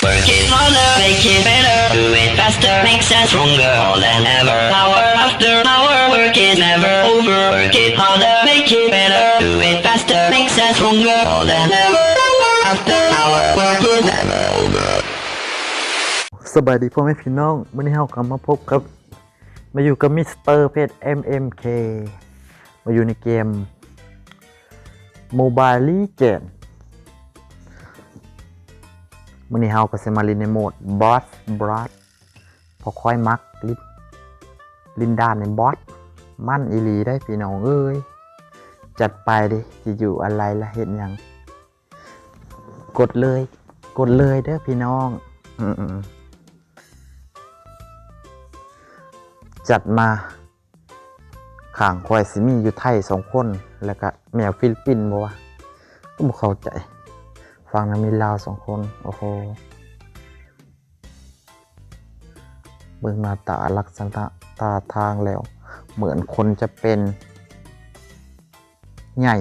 Work it harder, make it better, do it faster, makes us stronger more than ever. Hour after hour, work is never over. Work it harder, make it better, do it faster, makes us stronger more than ever. Hour after hour, work is never over. ສະບາຍດີພໍ່ແມ່ພີ່ນ້ອງ, ມື້ນີ້ເຮົາກໍມາພົບກັບ ມາຢູ່ກັບມິສເຕີເພຈ ເອັມເອັມເຄ ມາຢູ່ໃນເກມ Mobile Legends. ມື້ນີ້ເຮົາກໍຊິມາຫຼິ້ນໃນໂໝດ Boss Rush ເພາະຂ້ອຍມັກຫຼິ້ນ ຫຼິ້ນດ່ານໃນ Boss ມັນອີ່ຫຼີເດ້ພີ່ນ້ອງເອີຍ. ຈັດໄປເດ້ ຊິຢູ່ອັນໃດລະ ເຮັດຫຍັງ ກົດເລີຍ ກົດເລີຍເດີພີ່ນ້ອງ. ອືມ ຈັດມາ. ຂ້າງຂ້ອຍຊິມີຢູ່ໄທສອງຄົນ ແລ້ວກະແມວຟີລິບປິນບໍ່ວະ ກໍບໍ່ເຂົ້າໃຈ. ຝັ່ງນັ້ນມີລາວສອງຄົນ. ໂອ້ໂຫ ເບິ່ງໜ້າຕາລັກສະນະທ່າທາງແລ້ວ ເໝືອນຄົນຈະເປັນໃຫຍ່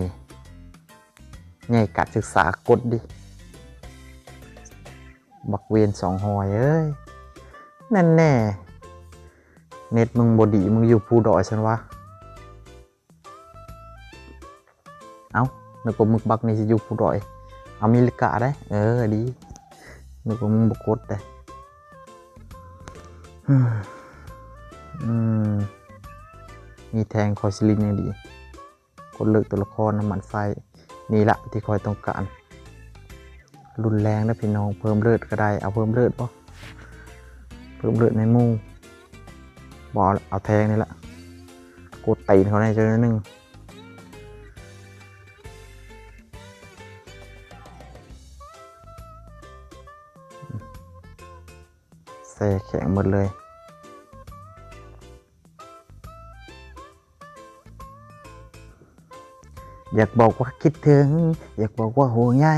ໃຫຍ່ການສຶກສາກົດດິ ບັກເວນສອງຫ້ອຍເອີຍ. ແນ່ນແນ່ ເນັດມຶງບໍ່ດີ ມຶງຢູ່ພູດອຍຊັ້ນຫວາ? ເອົ້າ ນຶກວ່າມຶກບັກນີ້ຊິຢູ່ພູດອຍ ອາເມລິກາໄດ໋. ເອີ ດີ ນຶກວ່າມຶງບໍ່ກົດໄດ໋. ອືມ ມີແທງ ຂ້ອຍຊິຫຼິ້ນຫຍັງດີ? ກົດເລີກຕົວລະຄອນ ນ້ຳມັນໄຟ. ນີ້ລະທີ່ຂ້ອຍຕ້ອງການ. ຮຸນແຮງເດີພີ່ນ້ອງ. ເພີ່ມເລີດກໍໄດ້. ເອົາເພີ່ມເລີດບໍ່? ເພີ່ມເລີດໃຫ້ໝູ່. ບໍ່ ເອົາ ເອົາແທງນີ້ລະ. ກົດຕີນເຂົາແດ່ຈັກໜ້ອຍໜຶ່ງ. ແຊ່ແຂງໝົດເລີຍ. ຢາກບອກວ່າຄິດເຖິງ ຢາກບອກວ່າຫ່ວງໃຍ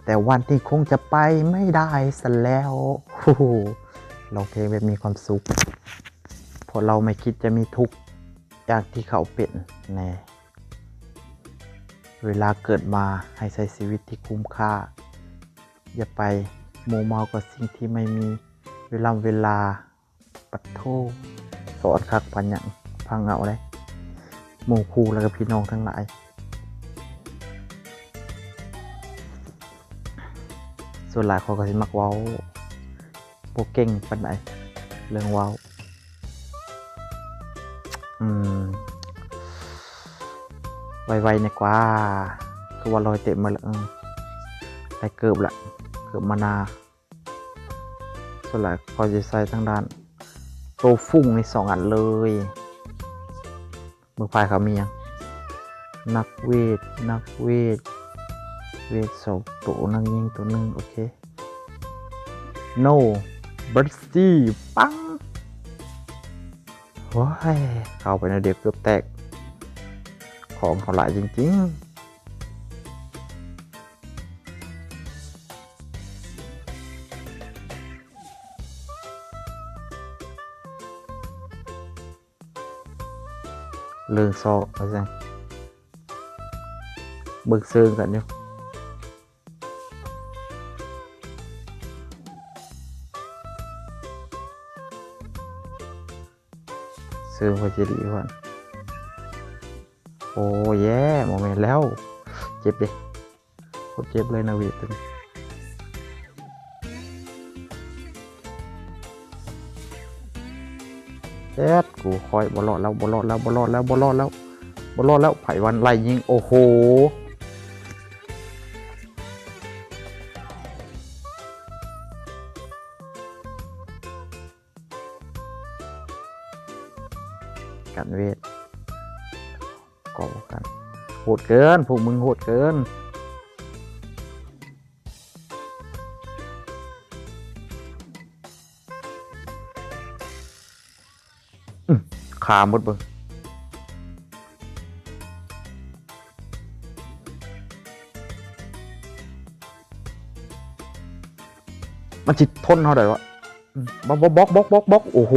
ແຕ່ວັນນີ້ຄົງຈະໄປໄມ່ໄດ້ຊະແລ້ວ. ໂອ້ໂຫ ຮ້ອງເພງແບບມີຄວາມສຸກ ເພາະເຮົາໄມ່ຄິດຈະມີທຸກຢ່າງທີ່ເຂົາເປັນແນ່. ເວລາເກີດມາໃຫ້ໃຊ້ຊີວິດທີ່ຄຸ້ມຄ່າ ຢ່າໄປມົວເມົາກັບສິ່ງທີ່ໄມ່ມີເວລ່ຳເວລາ. ປະໂທ້ ສອນຄັກປານຫຍັງ ຟັງເອົາເດ້ ໝູ່ຄູ່ ແລ້ວກໍພີ່ນ້ອງທັງຫຼາຍ. ສ່ວນຫຼາຍຂ້ອຍກໍຊິມັກເວົ້າ ບໍ່ເກັ່ງປານໃດເລື່ອງເວົ້າ. ອືມ ໄວໆແດ່ກວ່າ ຄືວ່າລອຍເຕັມໝົດລະ. ເອີ ໄດ້ເກີບລະ ເກີບມານາ. ສ່ວນຫຼາຍຂ້ອຍຊິໃສ່ທາງດ້ານໂຕຟຸ້ງນີ້ສອງອັນເລີຍ. ເບິ່ງຝ່າຍເຂົາມີຫຍັງ? ນັກເວດ ນັກເວດ ເວດສອງໂຕ ນັກຍິງໂຕໜຶ່ງ. ໂອເຄ ໂນ ເບີສຕີ ປັງ. ໂອ້ຍ ເຂົ້າໄປໜ້ອຍດຽວເກືອບແຕກ. ຂອງເຂົາຫຼາຍຈິງໆ. ເລື່ອງຊອກວ່າຊັ້ນ ເບິ່ງເຊີງກັນຢູ່ ເຊີງເພິ່ນຊິດີກ່ອນ. ໂອ້ແຍ ບໍ່ແມ່ນແລ້ວ ເຈັບເດ້. ໂຄດເຈັບເລີຍນາເວດຕົວນີ້. ແຊດ ກູຂ້ອຍບໍ່ລອດແລ້ວ ບໍ່ລອດແລ້ວ ບໍ່ລອດແລ້ວ ບໍ່ລອດແລ້ວ ບໍ່ລອດແລ້ວ. ໃຜວັນໄລ່ຍິງ ໂອ້ໂຫ. ກັນເວດ ກໍກັນ ໂຫດເກີນ ພວກມຶງໂຫດເກີນ. ອື ຂ້າໝົດເບິ່ງ ມັນຊິທົນເຮົາໄດ້ວະ. ອື ບລັອກ ບລັອກ ບລັອກ ບລັອກ ບລັອກ ໂອ້ໂຫ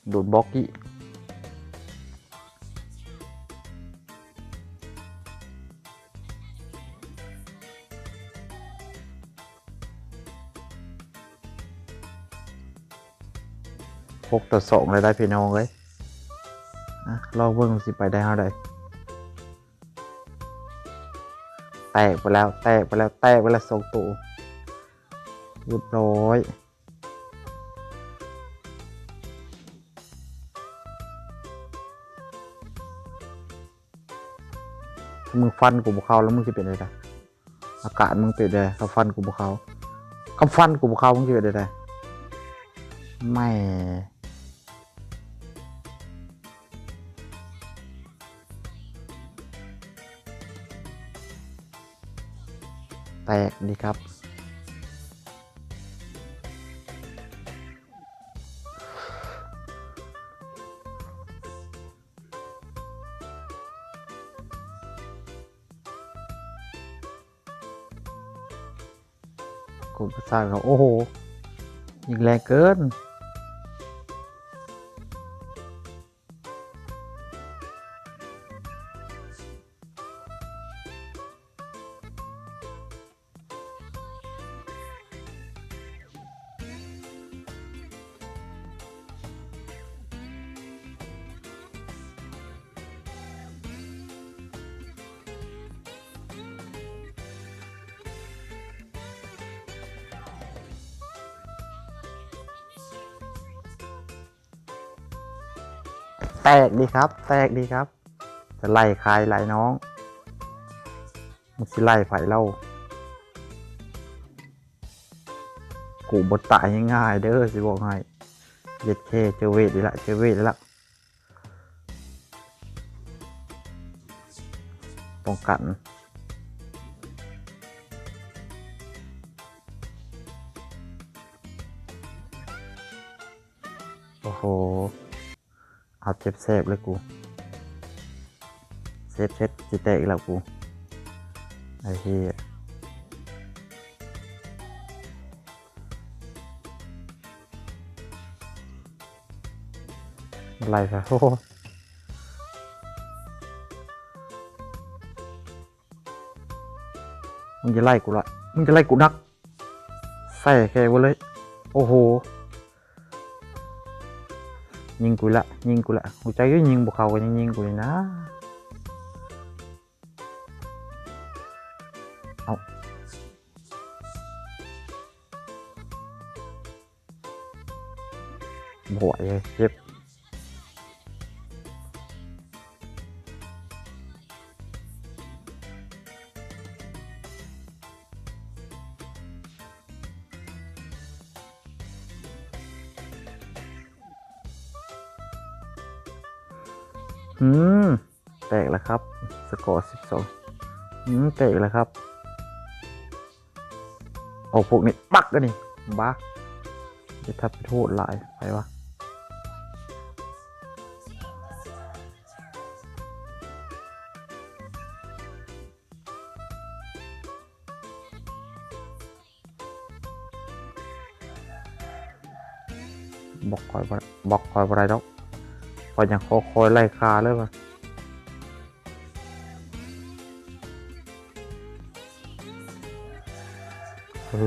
ໂດນບລັອກອີກ. ຫົກຕໍ່ສອງ ແລ້ວໄດ໋ພີ່ນ້ອງເອີຍ. ອ່ະ ລອງເບິ່ງຊິໄປໄດ້ເທົ່າໃດ. ແຕກໄປແລ້ວ ແຕກໄປແລ້ວ ແຕກໄປແລ້ວສອງໂຕ ຮຽບຮ້ອຍ. ຖ້າມຶງຟັນກູບໍ່ເຂົ້າແລ້ວ ມຶງຊິເປັນຈັ່ງໃດ? ອາການມຶງເປັນໃດ? ຄັນຟັນກູບໍ່ເຂົ້າ ຄັນຟັນກູບໍ່ເຂົ້າ ມຶງຊິເປັນຈັ່ງໃດ? ແໝ່ ແຕກດີຄັບ. ກົມປະສາດເຂົາ ໂອ້ໂຫ ຍິງແຮງເກີນ. ແຕກດີຄັບ ແຕກດີຄັບ. ຈະໄລ່ໃຜໄລ່ນ້ອງ? ມັນຊິໄລ່ໃຜເລົ່າ? ກູບໍ່ຕາຍງ່າຍໆເດີ ຊິບອກໃຫ້. ເຢັດເຄ ເຈີເວດອີກລະ ເຈີເວດອີກລະ. ປ້ອງກັນ ໂອ້ໂຫ ເອົາເຈັບແສບເລີຍກູ. ເຊັດ ເຊັດ ຊິແຕກອີກແລ້ວກູ. ໄອ້ເຫຍ ໄລ່ຊະ. ໂອ້ໂຫ ມຶງຈະໄລ່ກູລະ ມຶງຈະໄລ່ກູນັກ. ໃສ່ແກເບິດເລີຍ. ໂອ້ໂຫ ຍິງກູລະ ຍິງກູລະ. ຮູ້ຈັກຢູ່ຍິງບໍ່ເຂົ້າກໍຍັງຍິງກູນີ້ນະ. ເອົາ ບໍ່ໄຫວເລີຍ ເຈັບ. ອືມ ແຕກແລ້ວຄັບ ສະກໍສິບສອງ. ອືມ ແຕກແລ້ວຄັບ. ເອົາພວກນີ້ປັກອັນນີ້ ບາ ຢ່າທັດໄປໂທດຫຼາຍ ໃຜວະ? ບລັອກຂ້ອຍບໍ່ ບລັອກຂ້ອຍບໍ່ໄດ້ດອກ. ຂ້ອຍຍັງຄອຍໄລ່ຂ້າເລີຍວ່າ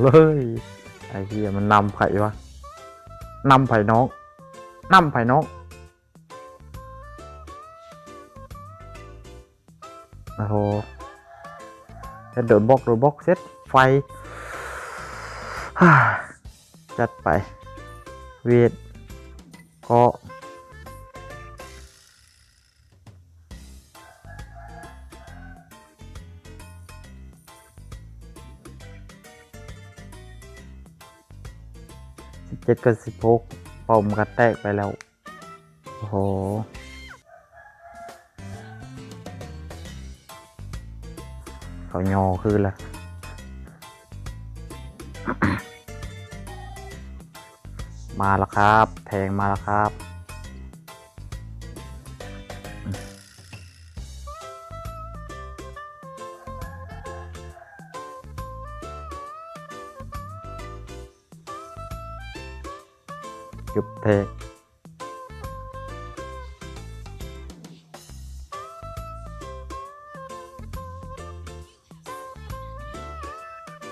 ເລີຍ. ໄອ້ເຫຍ ມັນນຳໃຜວະ? ນຳໃຜນ້ອງ? ນຳໃຜນ້ອງ? ໂອ້ໂຫ ເຮັດໂດນບລັອກ ໂດນບລັອກ ເຊັດ ໄຟ ຈັດໄປ ເວດ ເກາະ ສິບເຈັດກັບສິບຫົກ ປ້ອມກໍແຕກໄປແລ້ວ. ໂອ້ໂຫ ເຂົາຍໍຄືນລະ ມາລະຄັບ ແທງມາລະຄັບ. ຈຸບແທ້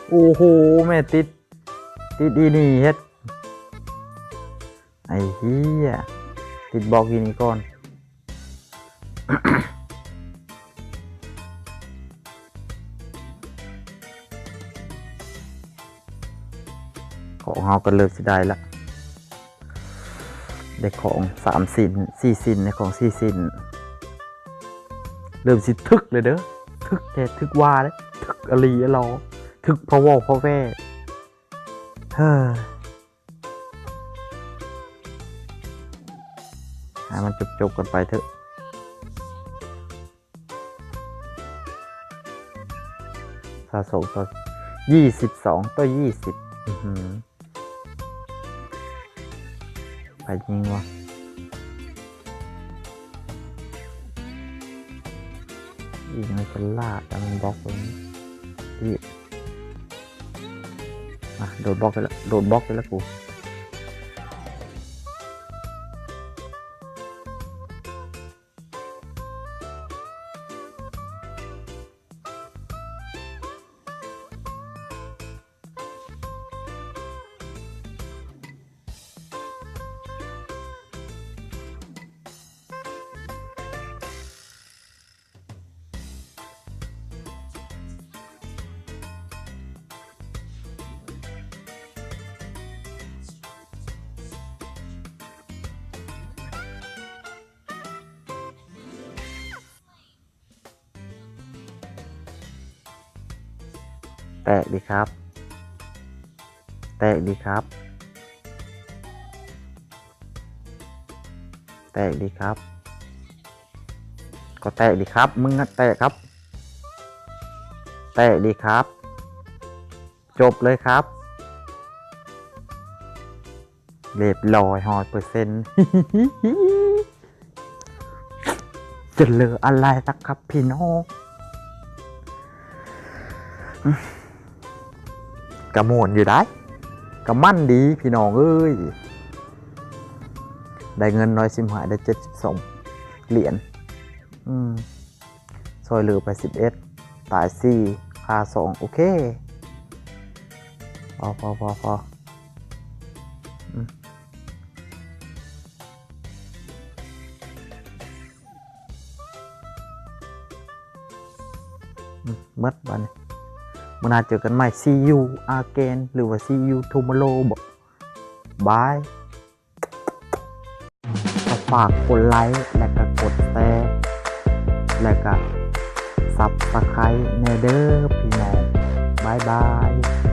ໂອ້ໂຫ ແມ່ຕິດ ຕິດອີນີ້ເຮັດ ໄອ້ເຫຍ ຕິດບລັອກຢູ່ນີ້ກ່ອນ. ຂອງເຮົາກໍເລີ່ມຊິໄດ້ລະ ໄດ້ຂອງສາມຊິ້ນ ສີ່ຊິ້ນ ໄດ້ຂອງສີ່ຊິ້ນ ເລີ່ມຊິຖືກເລີຍເດີ ຖືກແທ້ ຖືກວ່າເດ້ ຖືກອີ່ຫຼີອີ່ຫຼໍ ຖືກພະວໍພະແວ ເຮີ ໃຫ້ມັນຈົບໆກັນໄປເຖາະ. ຊາວສອງ ຊາວ ຊາວສອງຕໍ່ຊາວສີ່ ອືຫື ໃຜຍິງວະ? ຍິງໃຫ້ສະຫຼາດ ແຕ່ມັນບລັອກໄວ້ນີ້ ມາ ໂດນບລັອກໄປແລ້ວ ໂດນບລັອກໄປແລ້ວກູ. ແຕກດີຄັບ ແຕກດີຄັບ ແຕກດີຄັບ ກໍແຕກດີຄັບ ມຶງນະແຕກຄັບ ແຕກດີຄັບ ຈົບເລີຍຄັບ. ຮຽບຮ້ອຍ ຮ້ອຍເປີເຊັນ ຈະເລີອາໄລນະຄັບພີ່ນ້ອງ. ກະມ່ວນຢູ່ໄດ໋ ກະມັນດີພີ່ນ້ອງເອີຍ ໄດ້ເງິນໜ້ອຍສິບຫ້າ ໄດ້ເຈັດສິບສອງຫຼຽນ ອືມ ຊ່ອຍເຫຼືອໄປສິບເອັດ ຕາຍສີ່ ຄາສອງ ໂອເຄ ພໍ ພໍ ພໍ ພໍ ອືມ ອືມ ໝົດບາດນີ້ ມື້ໜ້າເຈີກັນໃໝ່ see you again ຫຼືວ່າ see you tomorrow ບໍ ບາຍ. ກໍຝາກກົດໄລ ແລະກະກົດແຊ ແລະກະ Subscribe ແດ່ເດີພີ່ນ້ອງ ບາຍບາຍ.